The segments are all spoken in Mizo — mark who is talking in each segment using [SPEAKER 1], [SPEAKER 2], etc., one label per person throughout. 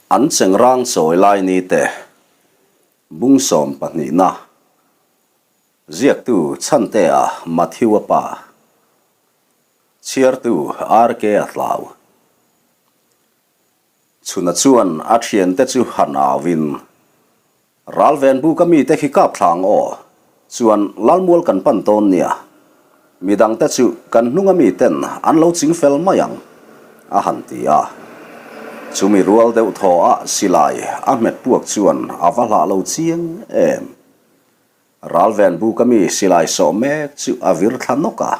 [SPEAKER 1] An chengrang chawi lai ni te bung sawmpahnihna ziaktu Chhantea Matthew-a pa chhiartu RK a hlau. Chhuna chuan a thiante chu han auin, Ralven buka mite khi kap thlang aw, chuan Lalmual kan pan tawn nia. Midangte chu kan hnunga miten an lo ching fel mai ang, a han ti a. Chumi rual deuh thaw a silai a hmet puak chuan a va hlah lo chiang em. Ralven buka mi silai sawh mek chu a vir thla nawk a.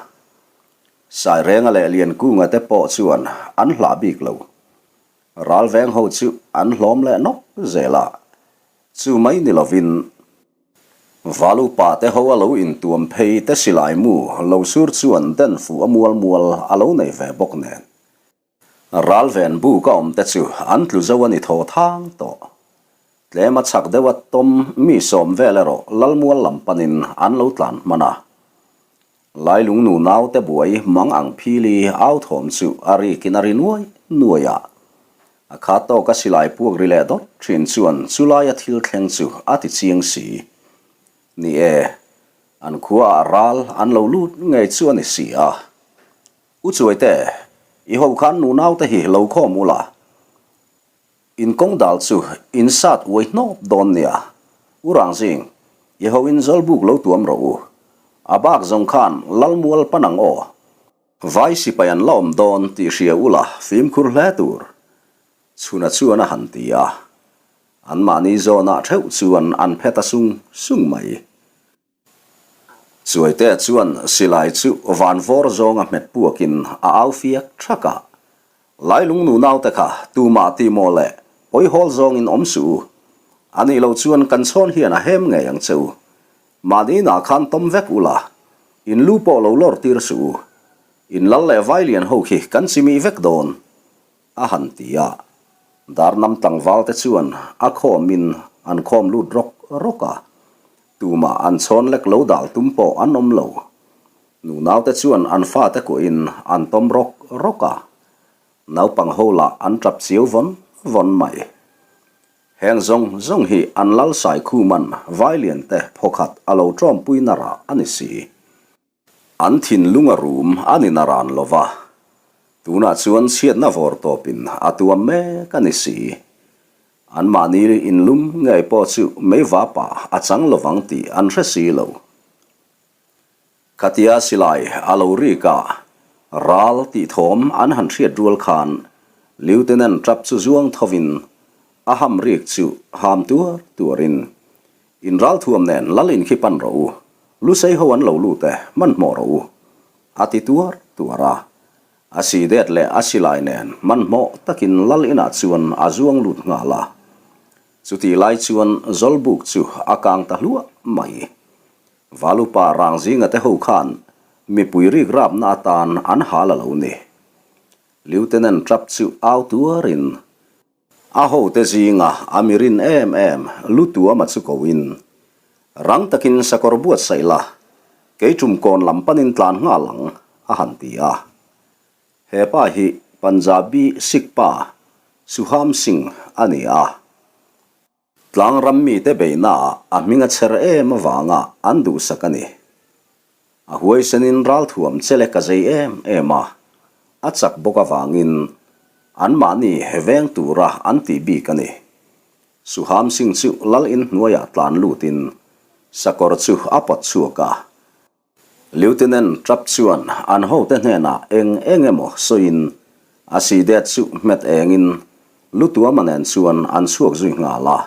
[SPEAKER 1] Sairenga leh Liankunga te pawh chuan an hlah bik lo. Ralveng ho chu an hlawm leh nawk zel a, chu mai ni lovin Valupa te ho a lo intuam phei te silai mu lo sur chuan den fuh a mual mual a lo nei ve bawk nen. Ralven buk a awm te chu an tlu zo a ni thaw thang tawh. Tlem a chak deuh a tawm mi sawm vel erawh Lalmual lam panin an lo tlan hman a. Lailung nu naute buai mang ang phili au thawm chu a rikin a ri nuai nuai a. A khat tawka silai puak ri leh dawt thin chuan chulaia thil thleng chu a ti chiang si. Ni e, an khuaah ral an lo lut ngei chu a ni si a. U Chuaite, i ho khan nu naute hi lo khawm ula. In kawng dal chu in sat uai hnawp dawn nia. U Rangzing, i ho in zawlbuk lo tuam rawh u. A bak zawng khan Lalmual pan ang aw. Vai sipai an la awm dawn tih hria ula fimkhur hle tur. Chhuna chuan a han ti a. Anmahni zawnah theuh chuan an phe ta sung sung mai. Chuaite chuan silai chu van vawr zawnga hmet puakin a au fiak thak a, Lailung nu naute kha tumah tih maw le, pawihawl zawngin awm suh u. A nih loh chuan kan chhawn hian a hem ngei ang che u. Mahni inah khan tawm vek ula, in lu pawh lo lawr tir suh u. In lal leh vailian ho khi kan chimih vek dawn. A han ti a, Darnam tlangval te chuan a khawmin an khawm lut rawk rawk a, tumah an chhawn lek lo dal tum pawh an awm lo. Nunau te chuan an fate kuahin an tawm rawk rawk a, naupang ho lah an tap chiau vawn vawn mai. Heng zawng zawng hi an lal Saikhuman Vailian te phawkhat a lo tawmpui na rah a ni si. An thinlung a rum a ni naran lo va, tunah chuan chhiatna vawr tawpin a tuam mek a ni si. Anmahni inlum ngei pawh chu meivapa a chang lovang tih an hre si lo. Khatia silai a lo rik a, ral tih thawm an han hriat rual khan Lieutenant tap chu zuang thovin a ham rik chu ham tuar tuarin In ralthuam nen lal in khi pan rawh u, Lusei ho an lo lut e, hmanhmawh rawh u, a ti tuar tuar a. A si det leh a silai nen hmanhmawh takin lal inah chuan a zuang lut nghal a. Chutih lai chuan Zawlbuk chu a kang ta hluah mai. Valupa Rangzinga te ho khan mipui rik rapna atan an hal a lo ni. Lieutenant Trapp chu au tuarin. A hote zinga a mi rin em em Lutuama chu koin, Rang takin sakawr buatsaih la, kei tum kawn lam panin tlan nghal ang, a han ti a. He pa hi Punjabi Sikh pa Suham Singh a ni a. Tlang ram mite beihnaah a hming a chher em avanga an duhsak a ni. A huaisenin ralthuam che lek a zei em em a, a chak bawk avangin anmahni veng tura an tih bik a ni. Suham Singh chu lal in hnuaiah tlan lutin sakawr chu a pawt chhuak a. Lieutenant Trapp chuan an hote hnenah eng eng emaw sawiin a si det chu hmet engin Lutuama nen chuan an chhuak zui nghal a.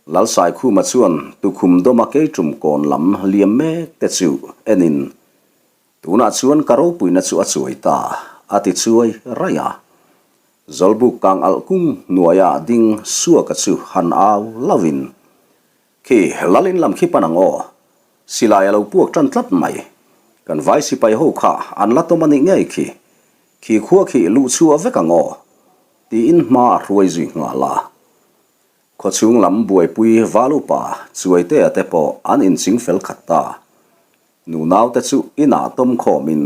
[SPEAKER 1] Lalsaikhuma chuan tukhum dawma keitum kawn lam liam mek te chu enin, Tunah chuan ka ropuina chu a chuai ta, a ti chuai raih a. Zawlbuk kang alh kung hnuaia ding Suaka chu han au lovin, Khi, lal in lam khi pan ang aw. Silai a lo puak tan tlat mai. Kan vai sipai ho kha an la tawm a nih ngei khi. Khi khua khi luh chhuah vek ang aw. Tiin hma a hruai zui nghal a. Khawchhung lam buaipui val upa Chuaitea te pawh an inching fel khat ta. Nunau te chu inah tawm khawmin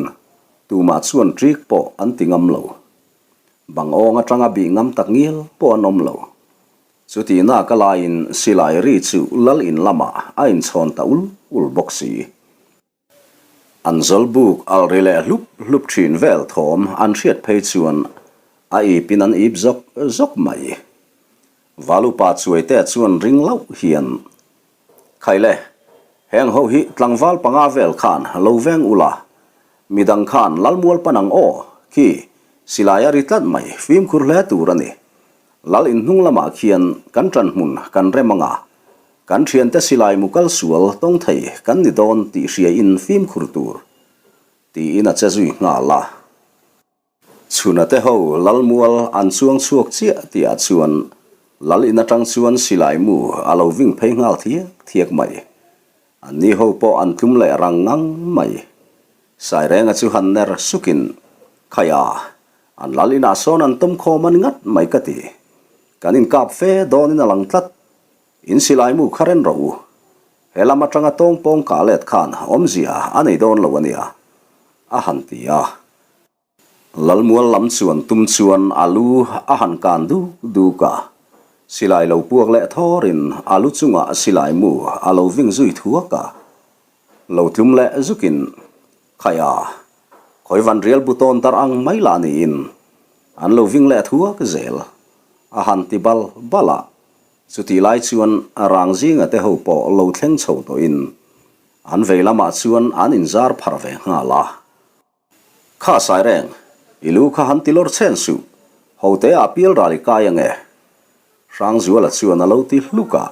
[SPEAKER 1] tumah chuan ṭik pawh an ti ngam lo. Bang awng atanga bih ngam tak ngial pawh an awm lo. Chuti nak a laiin silai ri chu lal in lamah a inchhawn ta ul ul bawk si. An zawlbuk al ri leh hlup hlup thin vel thawm an hriat phei chuan a ipin an ip zawk zawk mai. Valupa Chuaite chuan ring loh hian, Khaile, heng ho hi tlangval panga vel khan lo veng ula, midang khan Lalmual pan ang aw, khi silai a ri tlat mai, fimkhur hle tur a ni. Lal inhnung lamah khian kan ṭan hmun kan rem anga, kan ṭhiante silai mu kal sual tawng thei kan ni dawn tih hriain fimkhur tur, tiin a che zui nghal a. Chhuna te ho Lalmual an chuang chhuak chiah tihah chuan Lal in atang chuan silai mu a lo ving phei nghal thiak thiak mai. Anni ho pawh an tlum leh rang ngang mai. Sairenga chu han ner sukin, Khaia, an Lal inah sawn an tawm khawm a ni ngat mai ka ti. Kan inkap fe dawnin a lang tlat. In silai mu kha ren rawh u. He lam atanga tawng pawng kah let khan awmzia a nei dawn lo a nia, a han ti a. Lalmual lam chuan tum chuan a lu a han kan duk duk a, silai lo puak leh thawrin a lu chungah silai mu a lo ving zui thuak a. Lo tlum leh zukin, Khaia, khawi van rial bu tawn darh ang mai lah niin an lo ving leh thuak zel, a han ti bal bal a. Chutih lai chuan rang zinga te ho pawh lo thleng chho tawhin an vei lamah chuan an inzar pharh ve nghal a. Kha sai reng, i lu kha han ti lawr chhen suh, hote ah pial ral i kai ange. Hrangzuala chuan a lo ti hluk a,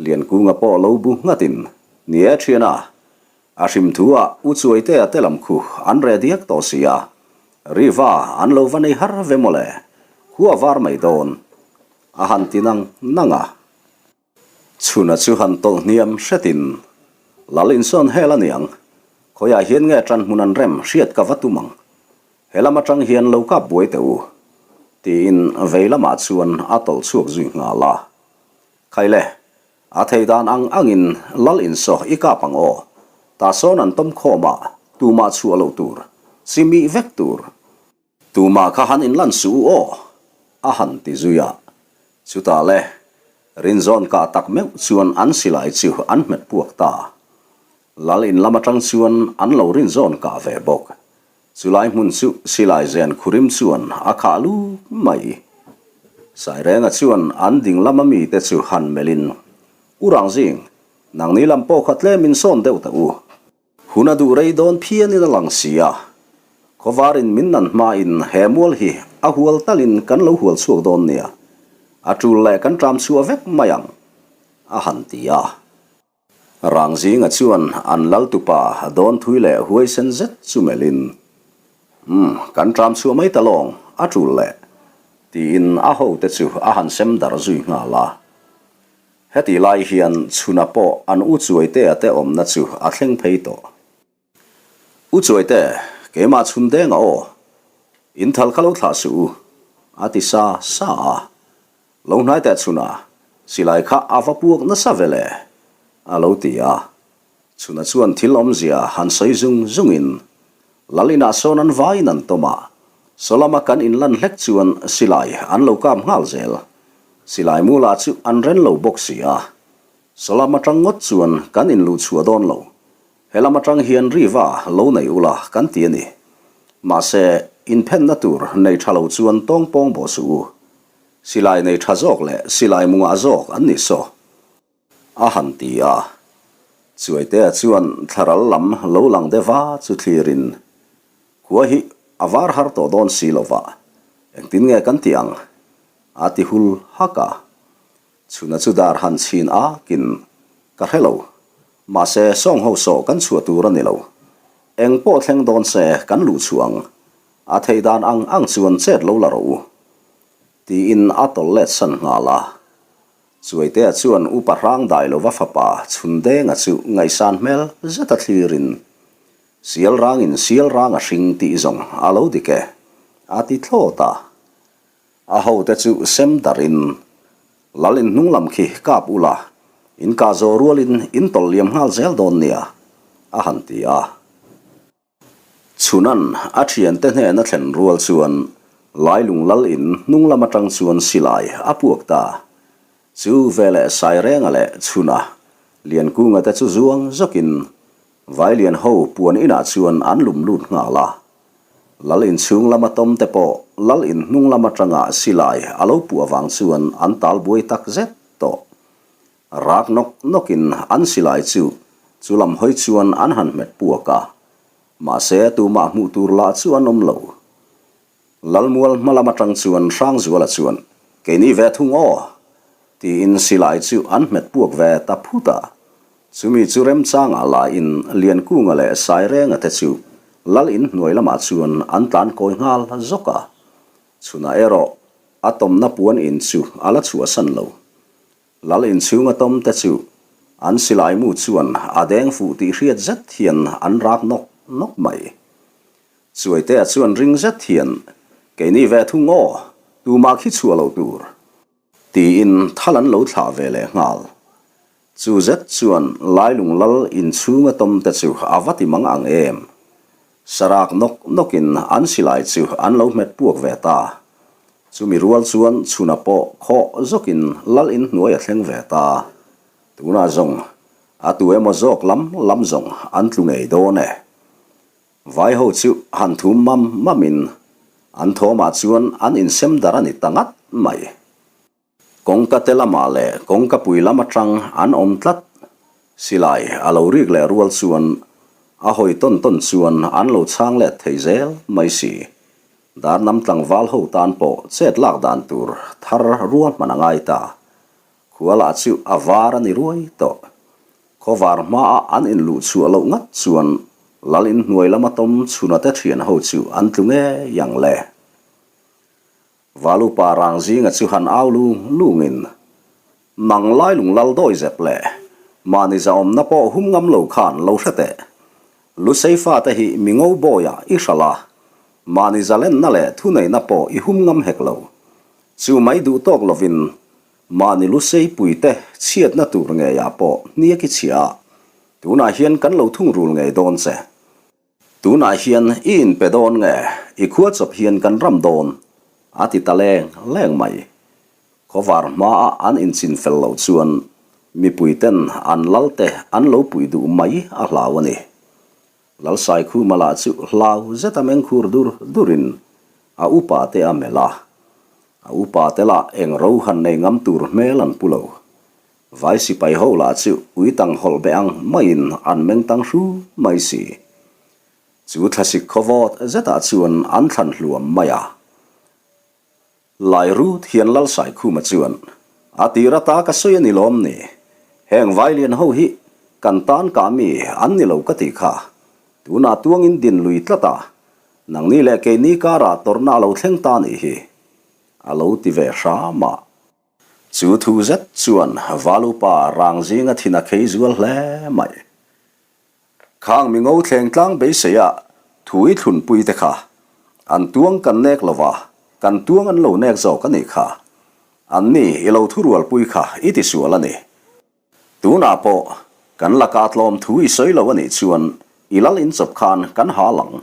[SPEAKER 1] Liankunga pawh lo bu nghatin, Ni e thiana, a hrim thu ah U Chuaitea te lam khu an reh diak tawh si a, Riva an lo va nei har ve mawle, khua var mai dawn, a han ti nang nang a. Chhuna chu han tawlh hniam hretin, Lal insawn hel a niang, khawiah hian nge ṭan hmun an rem hriat ka va tum ang, he lam aṭang hian lo kap buai teh u, tiin vei lamah chuan a tawlh chhuak zui nghal a. Khaile, a thei dan ang angin Lal insaw i kap ang aw, tah sawn an tawm khawm a, tumah chhuah loh tur, chimih vek tur. Tumah kha han inlan suh u aw, a han ti zui a. Chutah le, Rinzawn kah tak meuh chuan an silai chu an hmet puak ta. Lal in lam atang chuan an lo Rinzawn kah ve bawk. Chulai hmun chu silai zen khurim chuan a khah luk mai. Sairenga chuan an ding lama mite chu han melhin, U Rangzing, nangni lam pawh kha tlem insawn deuh ta u. Hun a duh rei dawn phianin a lang si a, khawvarin min nan hmain he mual hi a hual talin kan lo hual chhuak dawn nia, a tul leh kan ṭam chhuah vek mai ang, a han ti a. Rangzinga chuan an laltupa dawn thui leh huaisen zet chu melhin, Umm, kan ṭam chhuah mai ta lawng, a tul leh, tiin a hote chu a han sem darh zui nghal a. Hetih lai hian chhuna pawh an U Chuaitea te awmna chu a thleng phei tawh. U Chuaite, keimah chhun denga aw. In thal kha lo thlah suh u, a ti sa sa a. Lo hnai teh chhuna, silai kha a va puak nasa ve le, a lo ti a. Chhuna chuan thil awmzia han sawi zung zungin, Lal inah sawn an vaiin an tawm a, saw lama kan inlan hlek chuan silai an lo kap nghal zel. Silai mu lah chu an ren lo bawk si a, saw lam atang ngawt chuan kan inluh chhuah dawn lo. He lam atang hian riva lo nei ula kan ti a ni. Mahse, inphenna tur nei tha lo chuan tawng pawng bawh suh u. Silai nei tha zawk leh silai mu ngah zawk an ni saw. A han ti a. Chuaitea chuan thlaral lam lo lang deuh va chu thlirin, Khua hi a var har tawh dawn si lo va, engtin nge kan tih ang? a ti hul hak a. Chhuna chu dar han chhin akin, Ka hre lo. Mahse, sawng ho sawh kan chhuah tur a ni lo. Eng pawh thleng dawn se kan luh chhuah ang. A theih dan ang ang chuan chet lo la rawh u. Tiin a tawlh let san nghal a. Chuaitea chuan Upa Hrang Dailova fapa Chhundenga chu ngaihsan hmel zeta thlirin, Sial rangin sial rang a hring tih zawng a lo dik e, a ti thlawt a. A hote chu sem darhin, Lal in hnung lam khi kap ula, in kah zawh rualin in tawlh liam nghal zel dawn nia, a han ti a. Chhunan a thiante hnena thlen rual chuan Lailung lal in hnung lam atang chuan silai a puak ta. Chu veleh Sairenga leh Chhuna, Liankunga te chu zuang zawkin Vailian ho puan inah chuan an lum lut nghal a. Lal inchhung lama tawm te pawh lal in hnung lam atanga silai a lo puah vang chuan an tal buai tak zet tawh. Rak nawk nawkin an silai chu chu lam hawi chuan an han hmet puak a. Mahse tumah hmuh tur lah chu an awm lo. Lalmual hma lam atang chuan Hrangzuala chuan, Keini ve thung aw! tiin silai chu an hmet puak ve ta phut a. Chumi chu remchangah laiin Liankunga leh Sairenga te chu Lal in hnuai lamah chuan an tlan kawi nghal zawk a. Chhunah erawh a tawmna puan in chu a la chhuahsan lo. Lal inchhunga tawm te chu an silai mu chuan a deng fuh tih hriat zet hian an rak nawk nawk mai. Chuaitea chuan ring zet hian, Keini ve thung aw, tumah khi chhuah lo tur. Tiin thal an lo thlah ve leh nghal. Chu zet chuan Lailung lal inchhunga tawm te chu a va ti mang ang em? Sarak nawk nawkin an silai chu an lo hmet puak ve ta. Chumi rual chuan chhuna pawh khawh zawkin lal in hnuai a thleng ve ta. Tunah zawng a tu emaw zawk lam lam zawng an tlu ngei dawn e. Vai ho chu han thum mam mamin an thawmah chuan an insem dar a ni ta ngat mai. Kawngka te lamah leh kawngka pui lam atang an awm tlat. Silai a lo rik leh rual chuan a hawi tawn tawn chuan an lo chhang let thei zel mai si. Darnam tlangval ho tan pawh chet lak dan tur thar ruahman a ngai ta. Khua lah chu a var a ni ruai tawh. Khawvar hmaah an inluh chhuah loh ngat chuan lal inhnuai lama tawm chhuna te thian ho chu an tlu ngei ang le. Valupa rang zinga chu han au lung lungin, Nang lai lung lal dawi zep le, mahni zahawmna pawh hum ngam lo khan lo hre teh. Lusei fate hi mi ngo bawiah i hralh a, mahni zalenna leh thuneihna pawh i hum ngam hek lo. Chu mai duh tawk lovin mahni lusei puite chhiatna tur ngeiah pawh hniak i chhia a, tunah hian kan lo thungrul ngei dawn che. Tunah hian i inpe dawn nge, i khua chawp hian kan ram dawn, a ti ta leng leng mai. Khawvar hmaa an inchin fel loh chuan mipuiten an lalte an lo puih duh mai a hlau a ni. Lalsaikhuma lah chu hlau zeta mengkhur dur durin a upa te a melh a. A upa te lah eng ro han nei ngam tur hmel an pu lo. Vai sipai ho lah chu ui tang hawlh be ang maiin an meng tang hru mai si. Chu thlasik khawvawt zetah chuan an thlan hluam mai a. Lai Ruth hian Lalsaikhuma chuan, A tir ata ka sawi a ni lawm ni? Heng vailian ho hi kan tan kah mi an ni lo ka tih kha. Tunah tuangin din lui tlat a, nangni leh keini karah tawrhna a lo thleng ta nih hi. A lo ti ve hram a. Chu thu zet chuan Valupa rang zinga thin a khei zual hle mai. Khang mi ngo thleng tlang beiseia thu i thlunpui te kha an tuang kan nek lo va, kan tuang an lo nek zawk a nih kha. An ni i lo thurualpui kha i ti sual a ni. Tunah pawh kan laka tlawm thu i sawi lo a nih chuan i lal inchawp khan kan hal ang,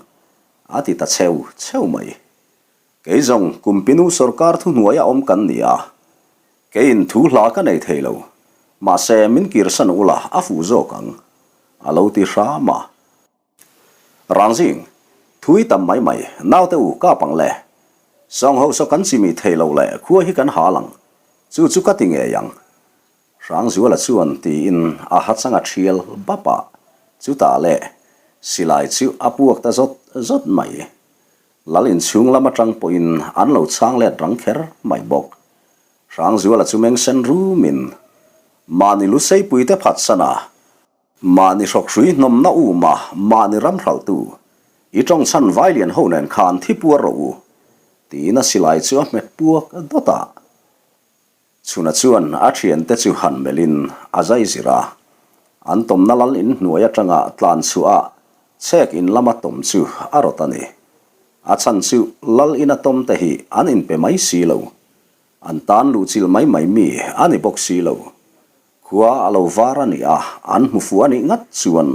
[SPEAKER 1] a ti ta cheu cheu mai. Kei zawng Kumpinu sawrkar thuhnuaia awm kan ni a, keiin thu hla ka nei thei lo, mahse min kirsan ula a fuh zawk ang, a lo ti hram a. Rangzing, thui tam mai mai, naute u kap ang le. Sawng ho saw kan chimih thei lo leh khua hi kan hal ang, chu chu ka ti ngei ang. Hrangzuala chuan tiin a hachang a thial bap a, chutah le silai chu a puak ta zawt zawt mai. Lal inchhung lam atang pawhin an lo chhang let rang kher mai bawk. Hrangzuala chu meng sen rumin mahni luseipui te phatsan a, mahni hrawkhrui hnawmna um a mahni ram hralhtu i tawngchhan vailian ho nen khan thi puar rawh u tiin a silai chu a hmet puak dawt a. Chhuna chuan a thiante chu han melhin a zai zir a, an tawmna lal in hnuai atanga tlan chhuah a chhek in lama tawm chu a rawt a ni. A chhan chu lal ina tawm te hi an inpe mai si lo, an tan luhchilh mai mai mi a ni bawk si lo. Khua a lo var a nih a, an hmu fuh a nih ngat chuan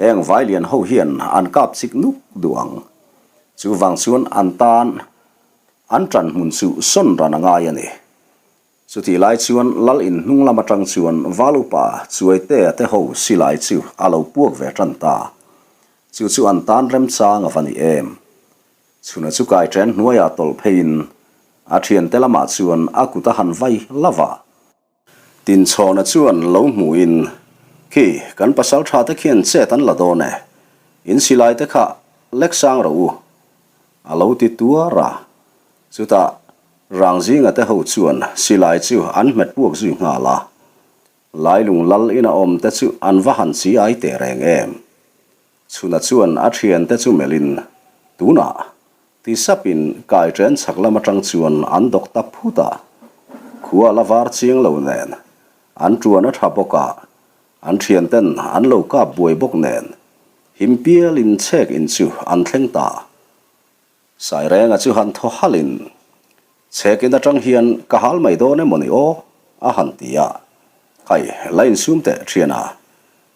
[SPEAKER 1] heng vailian ho hian an kap chik nuk duh ang. Chuvang chuan an tan. An ṭan hmun chu sawn ran a ngai a ni. Chutih lai chuan Lal in hnung lam aṭang chuan Val upa Chuaitea te ho silai chu a lo puak ve ṭan ta. Chu chu an tan remchang a va ni em. Chhuna chu kai ṭen hnuaiah tawlh pheiin a ṭhiante lamah chuan a kut a han vai lova. Tinchhawna chuan lo hmuhin, Khi, kan pasal tha te khian chet an la dawn e, in silai te kha lek sang rawh u, a lo ti tuar a. Chutah Rangzinga te ho chuan silai chu an hmet puak zui nghal a. Lailung lal ina awm te chu an va han chi ai teh reng em. Chhuna chuan a thiante chu melhin, Tunah Ti sapin kai ṭen chhak lam aṭang chuan an dawk ta phut a, khua la var chiang lo nen, an ṭuan a ṭha bawk a, an ṭhianten an lo kap buai bawk nen, him pialin chhek in chu an thleng ta. Sairenga chu han thaw halhin, Chhek in aṭang hian ka hal mai dawn emaw ni aw? a han ti a, Hai, la insum teh ṭhiana,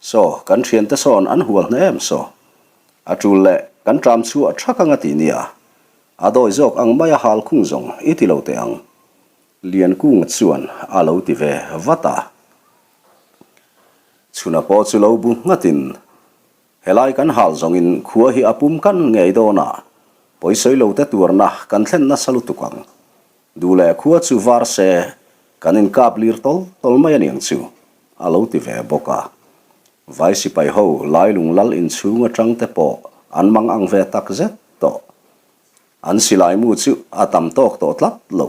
[SPEAKER 1] saw kan ṭhiante sawn an hual hna em saw? A tul leh kan tram chhuah thak anga ti nia, a dawi zawk ang maia hal khung zawng i ti lo teh ang. Liankunga chuan a lo ti ve vat a. Chhuna pawh chu lo bu nghatin, Helai kan hal zawngin khua hi a pum kan ngei dawn a, pawisawi lo te tuarna kan thlen nasa lutuk ang. Duh leh khua chu var se kan inkap lir tawl tawl mai a niang chu, a lo ti ve bawk a. Vai sipai ho Lailung lal inchhung atang te pawh an mang ang ve tak zet tawh. An silai mu chu a tam tawk tawh tlat lo.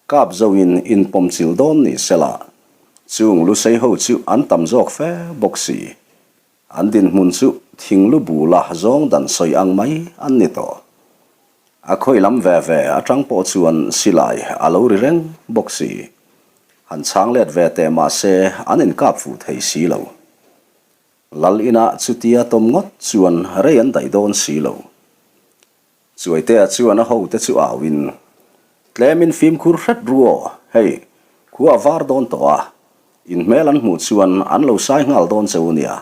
[SPEAKER 1] Kap zo in inpawm chilh dawn ni sela, chung lusei ho chu an tam zawk fe bawk si. An dinhmun chu thing lu bula zawng dan sawi ang mai an ni tawh. A khawi lam ve ve atang pawh chuan silai a lo ri reng bawk si. Han chhang let ve teh mah se an inkap fuh thei si lo. Lal inah chutia tawm ngawt chuan rei an daih dawn si lo. Chuaitea chuan a hote chu auin, Tlemin fimkhur hret ru aw, hei, khua a var dawn tawh a, in hmel an hmuh chuan an lo sai nghal dawn che u nia,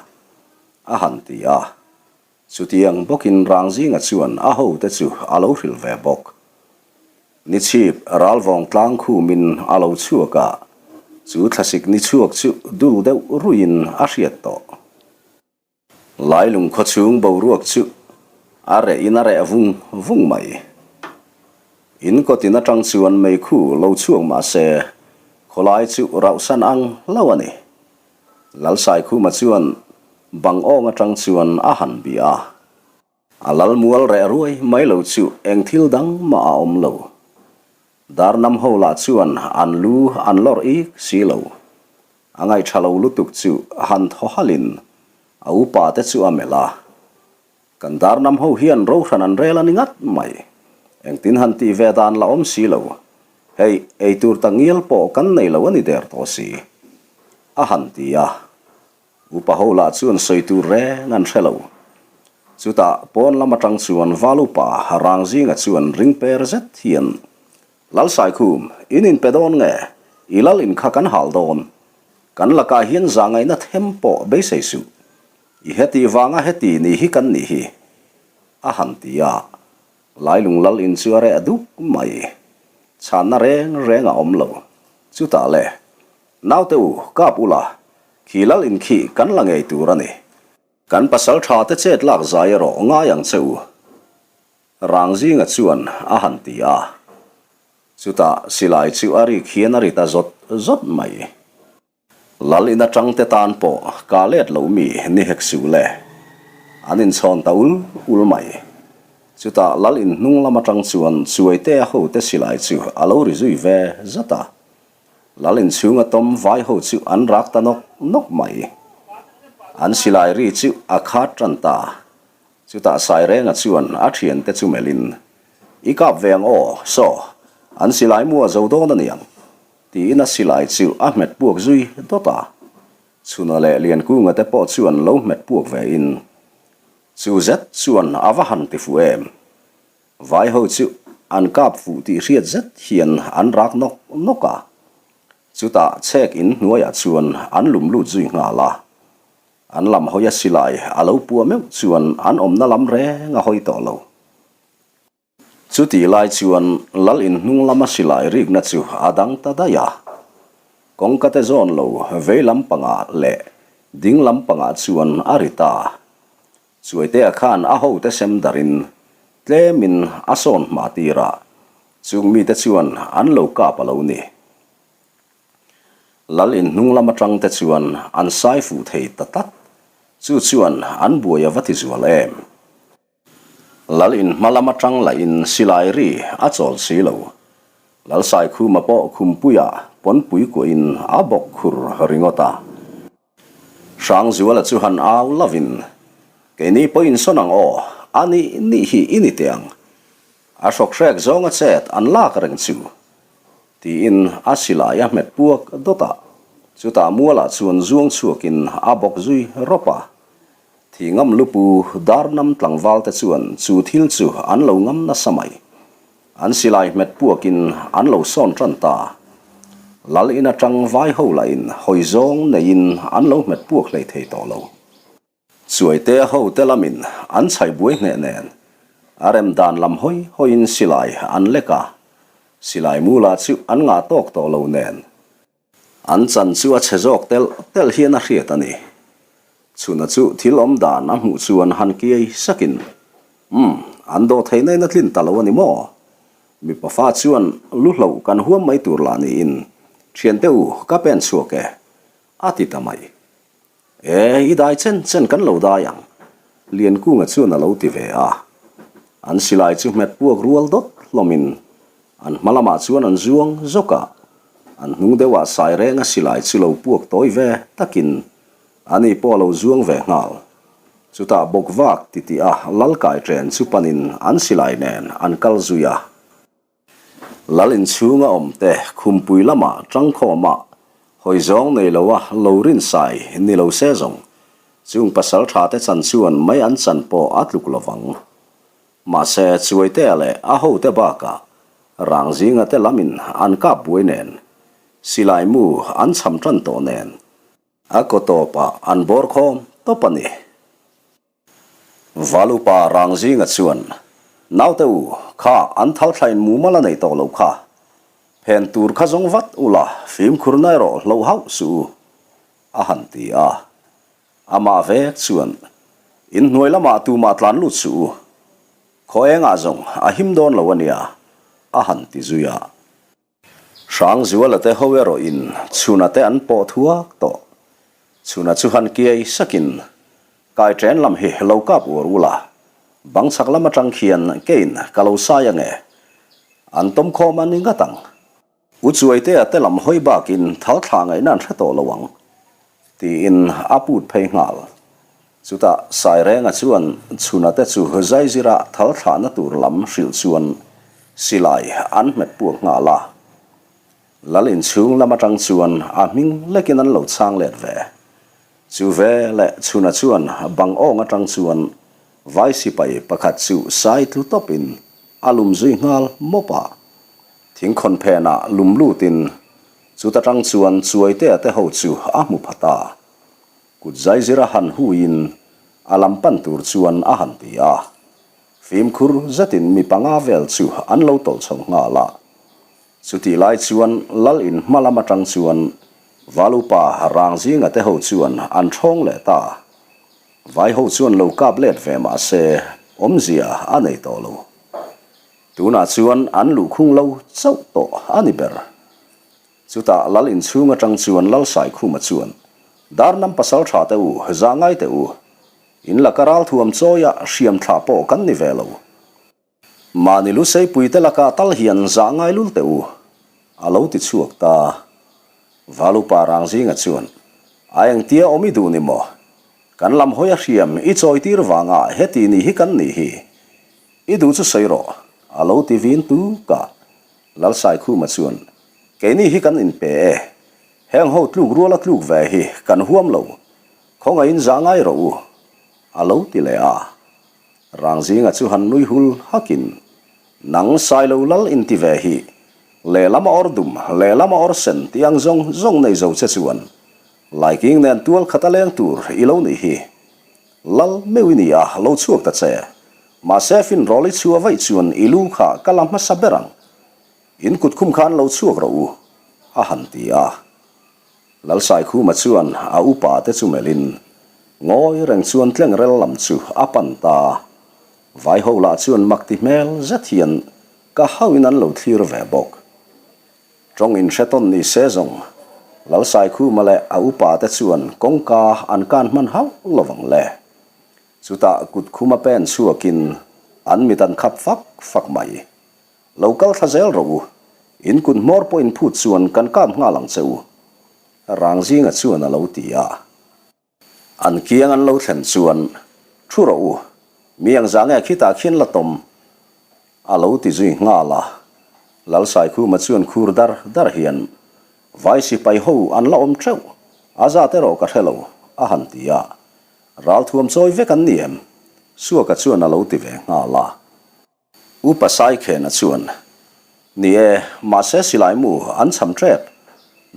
[SPEAKER 1] a han ti a. Chutiang bawkin Rangzinga chuan a hote chu a lo hrilh ve bawk. Nichhip ralvawng tlang khumin a lo chhuak a, chu thlasik ni chhuak chu dul deuh ruiin a hriat tawh. Lailung khawchhung boruak chu a reh in a reh vung vung mai. In kawtin atang chuan meikhu lo chhuak mah se khawlai chu rauhsan ang hlo a ni. Lalsaikhuma chuan bang awng atang chuan a han bih a. A lal mual reh ruai mai lo chu eng thil dang mah a awm lo. Darnam ho lah chuan an lu an lawr ik si lo. A ngaihṭha lo lutuk chu han thaw halhin a upa te chu a melh a. Kan darnam ho hian rohran an rel a ni ngat mai. Engtin han tih ve dan la awm si lo. Hei, eitur tak ngial pawh kan nei lo a ni der tawh si. A han ti a. Upa ho lah chuan sawi tur reng an hre lo. Chutah pawn lam atang chuan Val upa Rangzinga chuan ring per zet hian, Lalsaikhum, in inpe dawn nge? I lal in kha kan hal dawn. Kan lakah hian zahngaihna them pawh beisei suh. I heti vanga heti ni hi kan nih hi, a han ti a. Lailung lal in chu a reh duk mai. Chhanna reng reng a awm lo. Chutah le, Naute u, kap ula, khi lal in khi kan la ngei tur a ni. Kan pasal tha te chet lak zai erawh ngai ang che u, Rangzinga chuan a han ti a. Chutah silai chu a rik hian a ri ta zawt zawt mai. Lal in atang te tan pawh ka let lo mi ni hek suh le. An inchhawn ta ul ul mai. Chutah lal in hnung lam atang chuan Chuaitea hote silai chu a lo ri zui ve zat a. Lal inchhunga tawm vai ho chu an rak ta nawk nawk mai. An silai ri chu a khat tan ta. Chutah Sairenga chuan a thiante chu melhin, I kap ve ang aw, saw, an silai mu a zo dawn a niang, tiin a silai chu a hmet puak zui dawt a. Chhuna leh Liankunga te pawh chuan lo hmet puak ve in, Chu zet chuan a va han ti fuh em? Vai ho chu an kap fuh tih hriat zet hian an rak nawk nawk a, chutah chhek in hnuaiah chuan an lum lut zui nghal a. An lam hawi a silai a lo puah meuh chuan an awmna lam reng a hawi tawh lo. Chutih lai chuan Lal in hnung lama silai rikna chu a dang ta daih a. Kawngka te zawn lo vei lam pangah leh ding lam pangah chuan a ri ta. Chuaitea khan a hote sem darin tlemin a sawn hma tir a, chung mite chuan an lo kap a lo ni. Lal in hnung lam atang te chuan an sai fuh thei ta tlat, chu chuan an buai a va ti zual em. Lal in hma lam atang lahin silai ri a chawl si lo. Lal Saikhuma pawh khumpuiah pawnpui kuahin a bawk khur ringawt a. Hrangzuala chu han au lovin, Keini pawhin sawn ang aw, a nih nih hi i ni teh ang. A hrawkhrek zawnga chet an lak reng chu. Tiin a silai a hmet puak dawt a, chutah mualah chuan zuang chhuakin a bawk zui rawp a. Thi ngam lupu darnam tlangval te chuan chu thil chu an lo ngam nasa mai. An silai hmet puakin an lo sawn tan ta. Lal in atang vai ho lahin hawi zawng neiin an lo hmet puak hlei thei tawh lo. Chuaite ho te lamin an chhaih buai hneh nen a rem dan lam hawi hawiin silai an lek a, silai mu lah chu an ngah tawk tawh lo nen. An chan chu a chhe zawk telh telh hian a hriat a ni. Chhuna chu thil awm dan a hmuh chuan han kiai sakin, Umm, an dawh theihna in a tlin ta lo a ni maw? Mipa fa chuan lu hloh kan huam mai tur lah niin, Thiante u, ka pen chhuak e, a ti ta mai. E, i dai chen chen kan lo dai ang, Liankunga chuan a lo ti ve a. An silai chu hmet puak rual dawt hlawmin an hma lamah chuan an zuang zawk a. An hnung deuhah Sairenga silai chu lo puak tawi ve takin ani pawh a lo zuang ve nghal. Chutah bawk vak titih a Lalkai chen chu panin an silai nen an kal zui a. Lal inchhunga awmte khumpui lamah tangkhawmah hawi zawng nei loa lo rinsai ni lo se zawng chung pasal thate chan chuan mai an chan pawh a tluk lovang. Mahse Chuaitea leh a hote bakah rang zinga te lamin an kap buai nen, silai mu an cham tan tawh nen, a kaw tawpah an bawr khawm tawp a ni. Valupa Rangzinga chuan, Naute u, kha an thal thlain mumal a nei tawh lo kha. Phen tur kha zawng vat ula, fimkhurna erawh hlo hauh suh u, a han ti a. Amah vek chuan, Inhnuai lamah tumah tlan lut suh u. Khaw engah zawng a him dawn lo a nia, a han ti zui a. Hrangzuala te ho erawhin Chhuna te an pawh thuak tawh. Chhuna chu han kiai sakin, Kai ṭen lam hi lo kap uar ula, bang chhak lam aṭang khian kein ka lo sai ange. An tawm khawm a ni ngat ang. U Chuaitea te lam hawi bakin thal thla ngaihna an hre tawh lo ang. Tiin a put phei nghal. Chutah Sairenga chuan Chhuna te chu zaizira thal thlahna tur lam hrilh chuan silai an hmet puak nghal a. Lal inchhung lam atang chuan a hming lekin an lo chhang let ve. Chu ve leh Chhuna chuan bang awng atang chuan vai sipai pakhat chu sai tlu tawpin a lum zui nghal mawp a. Thingkhawn phenah lum lutin chuta tang chuan Chuaitea te ho chu a hmu pha ta. Kut zaizira han huiin a lam pan tur chuan a han ti a. Fimkhur zetin mi panga vel chu an lo tawlh chho nghal a. Chutih lai chuan Lal in hma lam atang chuan Valupa Rangzinga te ho chuan an thawng leh ta. Vai ho chuan lo kap let ve mah se awmzia a nei tawh lo. Tunah chuan an luhkhung lo chauh tawh a ni ber. Chutah Lal inchhung atang chuan Lal Saikhuma chuan, Darnam pasal tha te u, zah ngai teh u. In laka ralthuam chawia hriam thlah pawh kan ni ve lo. Mahni luseipui te laka tal hian zah ngai lul teh u, a lo ti chhuak ta. Valupa Rangzinga chuan, A engtia awm i duh ni maw? Kan lam hawi a hriam i chawitir vanga heti ni hi kan nih hi. I duh chu sawi rawh, a lo ti vin tuk a. Lalsaikhuma chuan, Keini hi kan inpe e. Heng ho tluk ruala tluk ve hi kan huam lo. Khawngaihin zah ngai rawh u, a lo ti leh a. Rangzinga chu han nui hul hakin, Nang Sailo lal inti ve hi, lehlam a awr dum, lehlam a awr sen tih ang zawng zawng nei zo che chuan Laiking nen tual khat a leng tur i lo nih hi. Lal meuh i ni a, lo chhuak ta che. Mahse finrawl i chhuah vaih chuan i lu kha ka la hmasa ber ang. In kut khum khan lo chhuak rawh u, a han ti a. Lalsaikhuma chuan a upa te chu melhin ngawi reng chuan tlengrel lam chu a pan ta. Vaiho lah chuan mak ti hmel zet hian ka hauhin an lo thlir ve bawk. Tawng inhre tawn ni se zawng, Lalsaikhuma leh a upa te chuan kawngka an kan hman hauh lo vang le. Chutah kut khuma pen chhuakin an mit an khap fak fak mai. Lo kal thla zel rawh u, in kut hmawr pawh in phut chuan kan kap nghal ang che u, Rangzinga chuan a lo ti a. An kiang an lo thlen chuan, Thu rawh u, mi ang zah nge khitah khian la tawm? A lo ti zui nghal a. Lalsaikhuma chuan khur dar dar hian, Vai sipai ho an la awm teuh, a zat erawh ka hre lo, a han ti a. Ralthuam chawi vek an ni em? Suaka chuan a lo ti ve nghal a. Upa Saikhena chuan, Ni e, mahse silai mu an cham tep.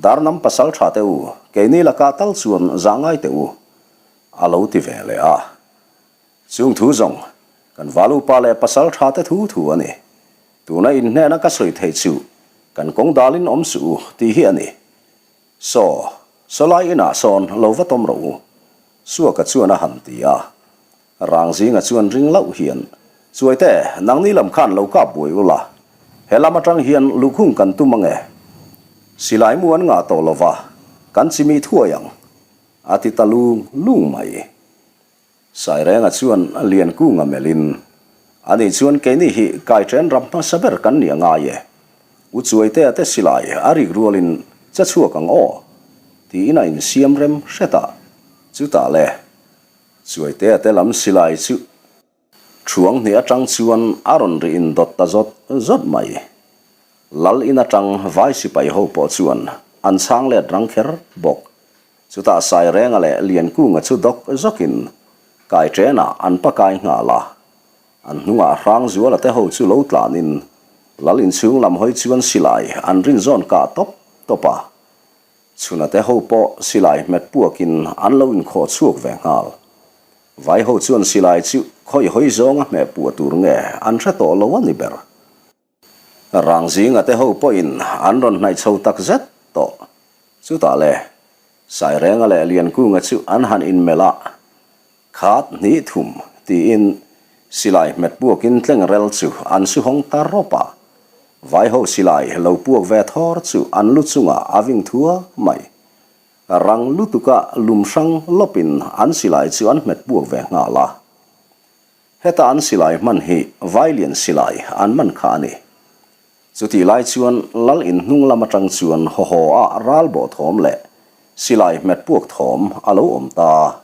[SPEAKER 1] Darnam pasal tha teh u, keini lakah tal chuan zah ngai teh u, a lo ti ve leh a. Chung thu zawng, kan val upa leh pasal tha te thu thu a ni. Tuna inhnena ka sawi theih chu kan kawng dalin awm suh u tih hi a ni. Saw, sawlai inah sawn lo va tawm rawh u, Suaka chuan a han ti a. Rangzinga chuan ring loh hian, Chuaite, nangni lam khan lo kap buai ula, he lam atang hian luhkhung kan tum ange. Silai mu an ngah tawh lova, kan chimih thuai ang, a ti ta lung lung mai. Sairenga chuan Liankunga melhin, Ani chuan keini hi kaiṭen ram hmasa ber kan ni a ngai e. U Chuaitea te silai a rik rualin che chhuak ang aw, tiin a insiam rem hret a. Chutah le, Chuaitea te lam silai chu Thuang hnih atang chuan a rawn ri indawt ta zawt zawt mai. Lal in atang vai sipai ho pawh chuan an chhang let rang kher bawk. Chutah Sairenga leh Liankunga chu dawk zawkin kai ṭenah an pakai nghal a. An hnungah Hrangzuala te ho chu lo tlanin Lal inchhung lam hawi chuan silai an rin zawn kah tawp tawp a. Chhuna te ho pawh silai hmet puakin an lo inkhawh chhuak ve nghal. Vai ho chuan silai chu khawi hawi zawnga hmeh puah tur nge an hre tawh lo a ni ber. Rangzinga te ho pawhin an rawn hnaih chho tak zet tawh. Chutah le, Sairenga leh Liankunga chu an han inmelh a, Khat hnih thum tiin silai hmet puakin tlengrel chu an su hawng ta rawp a. Vaiho silai lo puak ve thawr chu an lu chungah a ving thua mai. Rang lutuka lum hrang lawpin an silai chu an hmet puak ve nghal a. Heta an silai hman hi Vailian silai an man kha a ni. Chutih lai chuan Lal in hnung lam atang chuan haw-haw ah ral bawh thawm leh silai hmet puak thawm a lo awm ta.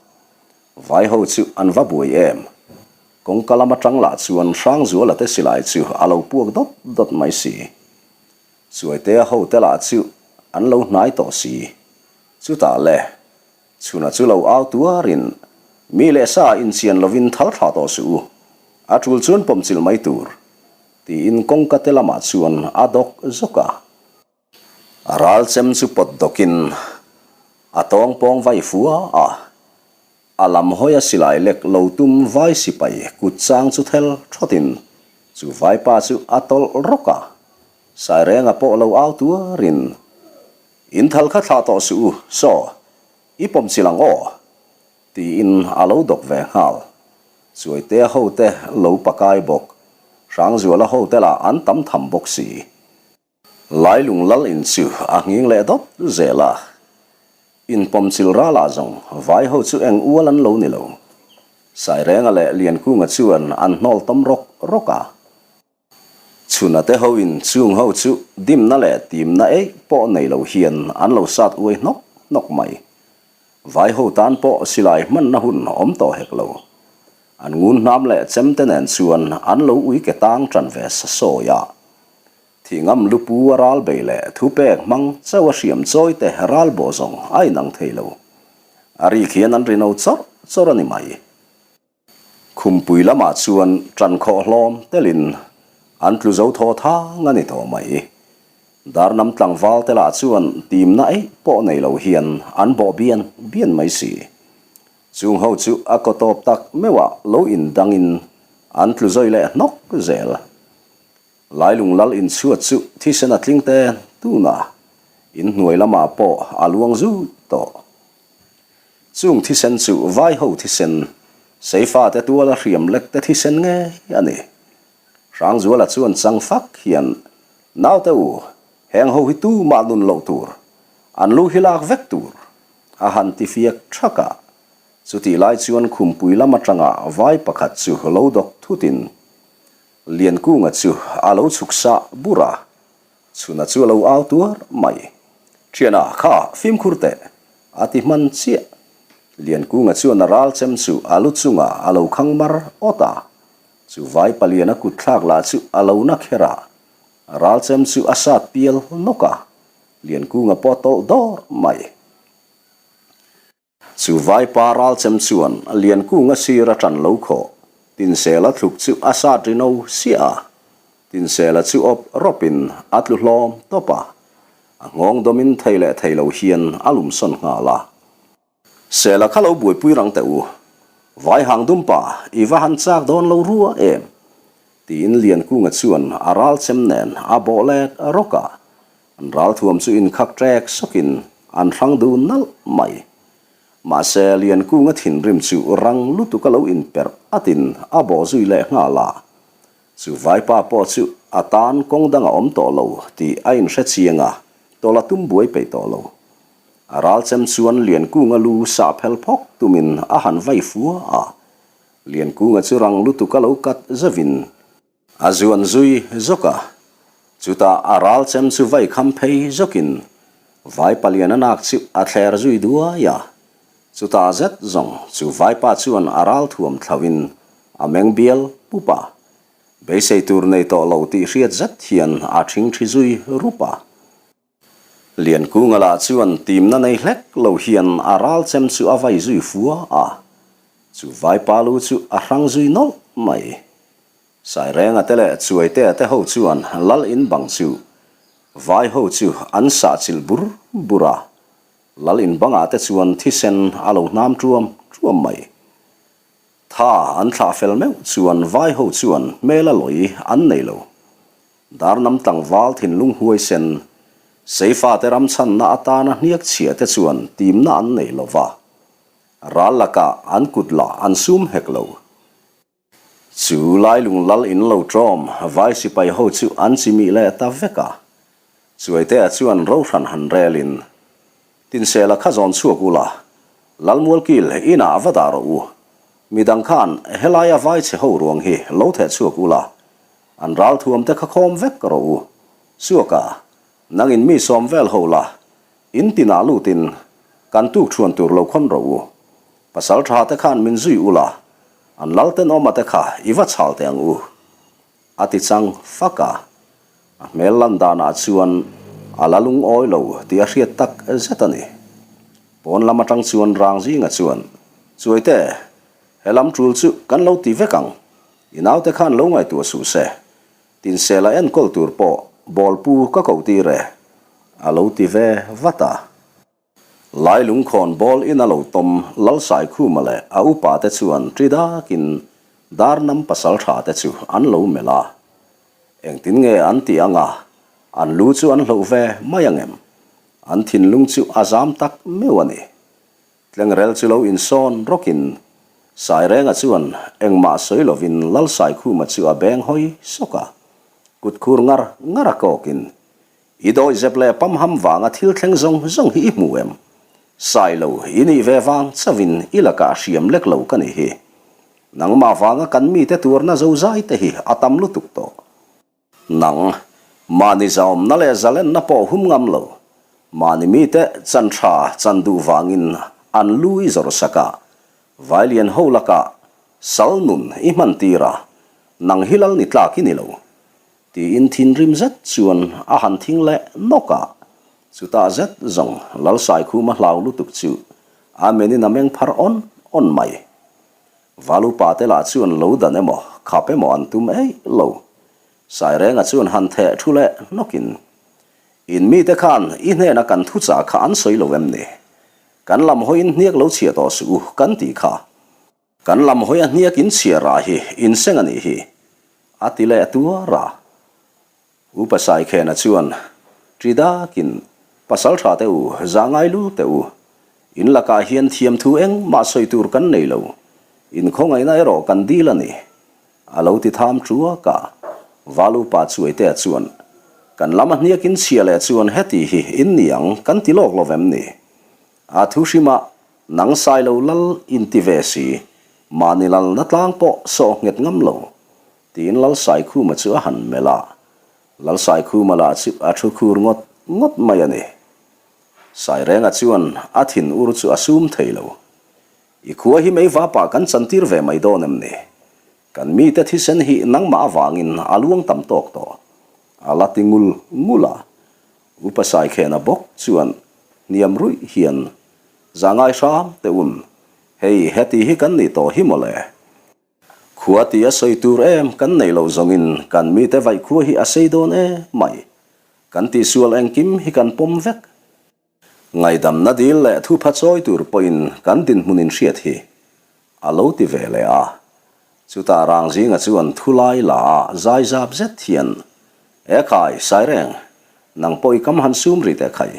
[SPEAKER 1] Vaiho chu an va buai em. Kawngka lam atang lah chuan Hrangzuala te silai chu a lo puak dawt dawt mai si. Chuaitea hote lah chu an lo hnai tawh si. Chutah le. Chhuna chu lo au tuarin, Mi leh sa inchian lovin thal thla tawh suh u, a tul chuan pawmchilh mai tur, tiin kawngka te lamah chuan a dawk zawk a. A ral chem chu pawt dawkin a tawng pawng vai fua a, a lam hawia silai lek lo tum vai sipai kut chang chu thel thawtin chu vaipa chu a tawlh rawk a, Sairenga pawh lo au tuarin, In thal kha thlah tawh suh u, saw, i pawm chilh ang aw, tiin a lo dawk ve nghal. Chuaitea hote lo pakai bawk, Hrangzuala hote lah an tam tham bawk si. Lailung lal in chu a nghing leh dawt zel a, in pawm chilh ralah zawng vai ho chu eng ual an lo ni lo. Sairenga leh Liankunga chuan an hnawl tawm rawk rawk a. Chhuna te hoin chung ho chu dimna leh timna eih pawh nei lo hian an lo sat uai hnawk hnawk mai. Vai ho tan pawh silai hmanna hun awm tawh hek lo. An ngun hnam leh chem te nen chuan an lo ui ke tang tan ve sa sawi a. Thingam lupu a ral bei leh thupek hmang chauh a hriam chawi te ral bawh zawng a inang thei lo. A rik hian an ri no chawrh chawrh a ni mai. Khumpui lamah chuan ṭan khawh hlawm telin an tlu zo thaw thang a ni tawh mai. Darnam tlangval te lah chuan timna eih pawh nei lo hian an bawh bian bian mai si. Chung ho chu a kaw tawp tak meuhah lo indangin. An tlu zawi leh hnawk zel. Lailung lal inchhuat chu thisen a tling te tun a, inhnuai lamah pawh a luang zut tawh. Chung thisen chu vai ho thisen, Seifate tuala hriam lek te thisen ngei a ni. Hrangzuala chuan chang fak hian, Naute u, heng ho hi tumah nun loh tur, an lu hi lak vek tur, a han ti fiak thak a. Chutih lai chuan khumpui lam atanga vai pakhat chu lo dawk thutin Liankunga chu a lo chhuk sah bur a, chhuna chu a lo au tuar mai. Thiana, kha fimkhur teh, a ti hman chiah. Liankunga chuan a ral chem chu a lu chungah a lo khang mar awt a, chu vai paliana kut thlak lah chu a lo na kher a, a ral chem chu a sat pial nawk a, Liankunga pawh a tawlh dawr mai. Chu vaipa ralchem chuan Liankunga sir a ṭan lo khawh. Tinsela thluk chu a sat ri no siah a. Tinsela chu awp rawpin a tlu hlawm tawp a. A nghawng dawmin thei leh thei lo hian a lumsawn nghal a. Sela kha lo buaipui rang teh u. Vai hang dumpa i va han chak dawn lo rua em? Tiin Liankunga chuan a ralchem nen a bawh let rawk a. An ralthuam chu inkhak ṭek sawkin an hrang dun nalh mai. Mahse, Liankunga thinrim chu rang lutuk a lo inperh atin a bawh zui leh nghal a. Chu vaipa pawh chu a tan kawng dang a awm tawh lo tih a inhre chiang a, tawlh a tum buai peih tawh lo. A ralchem chuan Liankunga lu sah phel phawk tumin a han vai fua a. Liankunga chu rang lutuk a lo kat zeuhin A zuan zui zawk a, chutah a ral chem chu vai kham phei zawkin vaipa lian a nak chu a thler zui duai a. Chutah zet zawng chu vaipa chuan a ral thuam thlauhin a meng bial pup a, beisei tur nei tawh lo tih hriat zet hian a ṭhing ṭhi zui rup a. Liankunga lah chuan timna nei hlek lo hian a ral chem chu a vai zui fua a, chu vaipa lu chu a hrang zui nawlh mai. Sairenga te leh Chuaitea te ho chuan lal in bang chu vai ho chu an sah chilh bur bur a, lal in bangah te chuan thisen a lo hnam ṭuam ṭuam mai. Tha an thlah fel meuh chuan vai ho chuan hmel a lawi an nei lo. Darnam tlangval thinlung huaisen, Seifate ram chhanna atana hniak chhia te chuan timna an nei lo va, ral lakah an kut lah an sum hek lo. Chu Lailung lal in lo ṭawm vai sipai ho chu an chimih leh ta vek a. Chuaitea chuan rohran han relin, Tinsela kha zawn chhuak ula, Lalmualkil inah va dah rawh u. Midang khan helaia vai chhe ho ruang hi lo theh chhuak ula, An ralthuam te kha khawm vek rawh u. Suaka, nangin mi sawm vel ho la, in tinah lutin kan tuk thuan tur lo khawn rawh u. Pasal tha te khan min zui u la, an lal tenawma te kha i va chhal teh ang u. A ti chang fak a. A hmel lan danah chuan a la lungawi lo tih a hriat tak zet a ni. Pawn lam atang chuan rang zinga chuan, Chuaite, he lam tul chu kan lo ti vek ang. I naute khan lo ngaihtuah suh se, Tinsela enkawl tur pawh bawlpu ka koh tir e, a lo ti ve vat a. Lai lungkhawn bawl in a lo tawm Lalsaikhuma leh a upa te chuan ṭi dakin Darnam pasalṭha te chu an lo melh a. Engtin nge an tih anga an lu chu an hloh ve mai angem? An thinlung chu a zam tak meuh a ni. Tlengrel chu lo insawn rawkin Sairenga chuan engmah sawi lovin Lalsaikhuma chu a beng hawi sawk a, kut khur ngar ngar a kawkin, I dawihzep leh pamham vanga thil thleng zawng zawng hi i hmu em? Sailo i nih ve vang chauhin i lakah hriam lek lo ka nih hi. Nangmah vanga kan mite tuarna zozai te hi a tam lutuk tawh. Nang, mahni zaawmna leh zalenna pawh hum ngam lo, mahni mite chan tha chan duh vangin an lu i zawrh sak a, Vailian ho lakah sal nun i hman tir a, nang hi lal ni tlak i ni lo, tiin thinrim zet chuan a han thing leh nawk a, chutah zet zawng Lalsaikhuma hlau lutuk chu a menin a meng phar awn awn mai. Valupa te lah chuan lo dan emaw, khap emaw an tum eih lo. Sairenga chuan han theh thu leh hnawkin, In mite khan i hnena kan thuchah kha an sawi lo em ni? Kan lam hawiin hniak lo chhiah tawh suh u kan tih kha. Kan lam hawi a hniak in chhiar ah hi in seng a nih hi, a ti leh tuar a. Upa Saikhena chuan ṭi dakin, Pasal ṭha teh u, zah ngai lu teh u. In lakah hian thiamthu engmah sawi tur kan nei lo. In khawngaihna erawh kan dil a ni. A lo ti tham ṭuak a. Val upa Chuaitea chuan, Kan lam a hniak in chhia leh chuan heti hi in ni ang kan ti lawk lo vem ni? A thu hrimah nang Sailo lal in ti ve si, mahni lalna tlang pawh sawh nghet ngam lo, tiin Lal Saikhuma chu a han melh a. Lal Saikhuma lah chu a thu khur ngawt ngawt mai a ni. Sairenga chuan a thin ur chu a sum thei lo. I khua hi mei vapah kan chantir ve mai dawn em ni? Kan mite thisen hi nangmah avangin a luang tam tawk tawh. A la ti ngul ngul a. Upa Saikhena bawk chuan hniam ruih hian, Za ngai hram teh un, hei heti hi kan nih tawh hi mawle. Khua ti a sawi tur em kan neih loh zawngin kan mite vaih khua hi a sei dawn em mai. Kan tihsual engkim hi kan pawm vek. Ngaidamna dil leh thupha chawi tur pawhin kan dinhmun in hriat hi a lo ti ve leh a. Chutah Rangzinga chuan thulai la a zai zap zet hian, E khai, Saireng, nang pawh i kam han sum ri teh khai.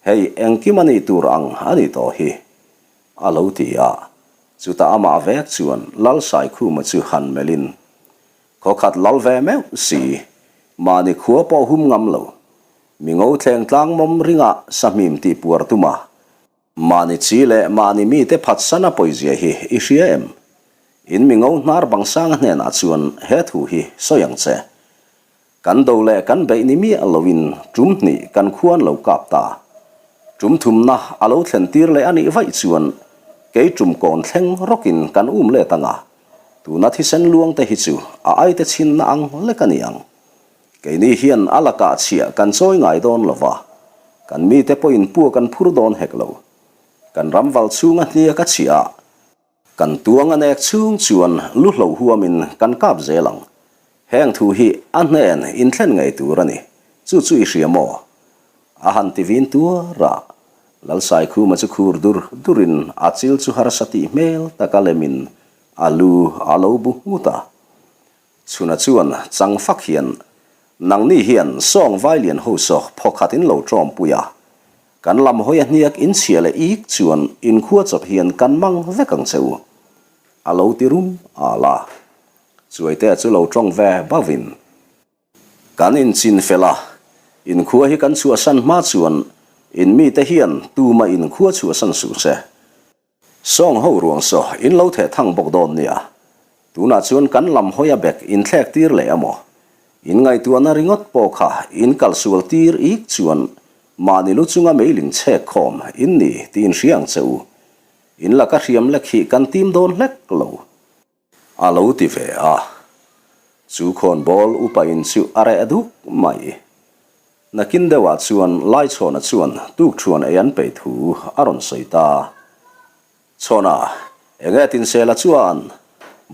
[SPEAKER 1] Hei engkim a nih tur ang a nih tawh hi, a lo ti a. Chutah amah vek chuan Lal Saikhuma chu han melhin, Khawkhat lal ve meuh si, mahni khua pawh hum ngam lo. Mi ngo thleng tlang mawm ringah sahmim tih puar tum a. Mahni chi leh mahni mite phatsan a pawizia hi i hria em? In mi ngo hnar bang sanga hnenah chuan he thu hi sawi ang che. Kan do leh kan beih ni miah loin tum hnih kan khuan lo kap ta. Tum thumna a lo thlen tir leh a nih vaih chuan kei tum kawn thleng rawkin kan um let ang a, tuna thisen luang te hi chu a aite chhinna ang lek a ni ang. Keini hian a lakah chhiah kan chawi ngai dawn lo va, kan mite pawhin puak an phur dawn hek lo. Kan ram val chhunga hniak a chhiah a, kan tuang a nek chhung chuan lu hlo huamin kan kap zel ang. Heng thu hi a hnen inthlen ngei tur a ni, chu chu i hria maw? A han ti vin tuar a, Lalsaikhuma chu khur dur durin a chil chu harsa tih hmel taka lemin a lu a lo bu nghut a. Chhuna chuan chang fak hian, Nangni hian sawng vailian ho saw phawkhat in lo tawmpui a, kan lam hawi a hniak in chhia leh ik chuan in khua chawp hian kan mang vek ang che u, a lo ti rum al a. Chuaitea chu lo tawng ve bauhin, Kan inchin fel a, in khua hi kan chhuahsan hma chuan in mite hian tumah in khua chhuahsan suh se. Sawng ho ruang saw in lo theh thang bawk dawn nia. Tunah chuan kan lam hawi a bek in thlek tir leh amaw? In ngaihtuahna ringawt pawh kha in kal sual tir ik chuan mahni lu chunga meiling chhek khawm in ni tih in hria ang che u. In laka hriam lek hi kan tim dawn hlek lo. A lo ti ve a, chu khawnbawl upa in chu a reh duk mai. Nakin deuhah chuan Laichhawna chuan tukṭhuan ei an peih thu a rawn sawi ta. Chhawna, enge Tinsela chuan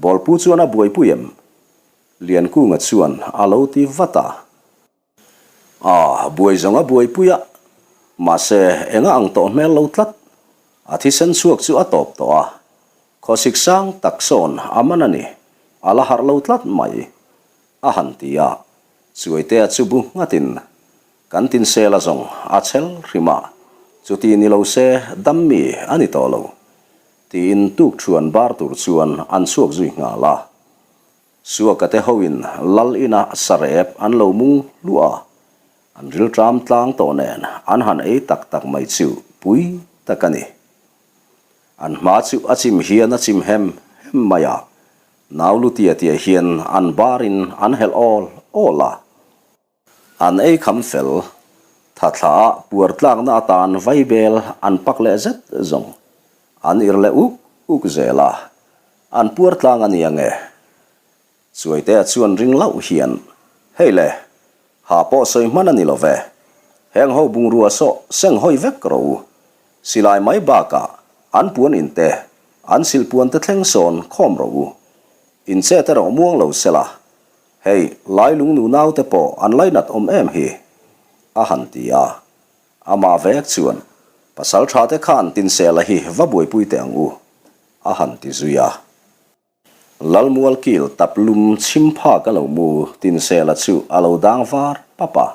[SPEAKER 1] bawlpu chuan a buaipui em? Liankunga chuan a lo ti vat a. A buai zawng a buaipui a, mahse enga ang tawh hmel lo tlat. A thisen chhuak chu a tawp tawh a, khawsik sang tak sawn a man a ni, a la harh lo tlat mai, a han ti a. Chuaitea chu bu nghatin, Kan tinsela zawng a chhel hrim a, chuti ni lo se dam mi a ni tawh lo, tiin tukṭhuan bar tur chuan an chhuak zui nghal a. Suaka te hoin lal ina sarep an lo mung hluah a, an rilṭam tlang tawh nen an han ei tak tak mai chu pui tak a ni. An hma chu a chim hian a chim hem hem mai a, nau lu tia tia hian an barin an helh awl awl a. An ei kham fel, tha thla ah puar tlakna atan vaibel an pak leh zet zawng. An ir leh uk uk zel a, an puar tlang a ni ange. Chuaitea chuan ring lauh hian, Hei le, ha pawh sawi hman a ni lo ve. Heng ho bungrua sawh seng hawi vek rawh u. Silai mai bakah an puan in te, an silhpuan te thleng sawn khawm rawh u. In chet erawh muang lo sela, Hei, Lailung nu naute pawh an lainat awm em hi? a han ti a. Amah vek chuan, Pasal tha te khan Tinsela hi va buaipui teh ang u, a han ti zui a. Lalmual kil tap lum chhim phak a lo mu Tinsela chu a lo dang var pap a.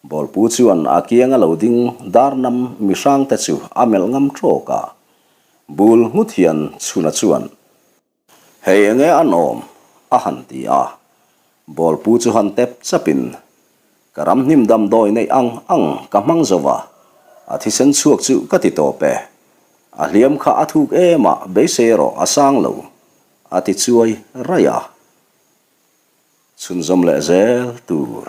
[SPEAKER 1] Bawlpu chuan a kiang a lo ding dar nam mihrangte chu a melh ngam tawk a. Bul nghut hian Chhuna chuan, Hei enge an awm? a han ti a. Bawlpu chu han tep chapin, Ka ram hnim damdawi neih ang ang ka hmang zo va, a thisen chhuak chu ka ti tawp e. A hliam kha a thuk em a, beisei erawh a sang lo, a ti chuai raih a. Chhunzawm leh zel tur.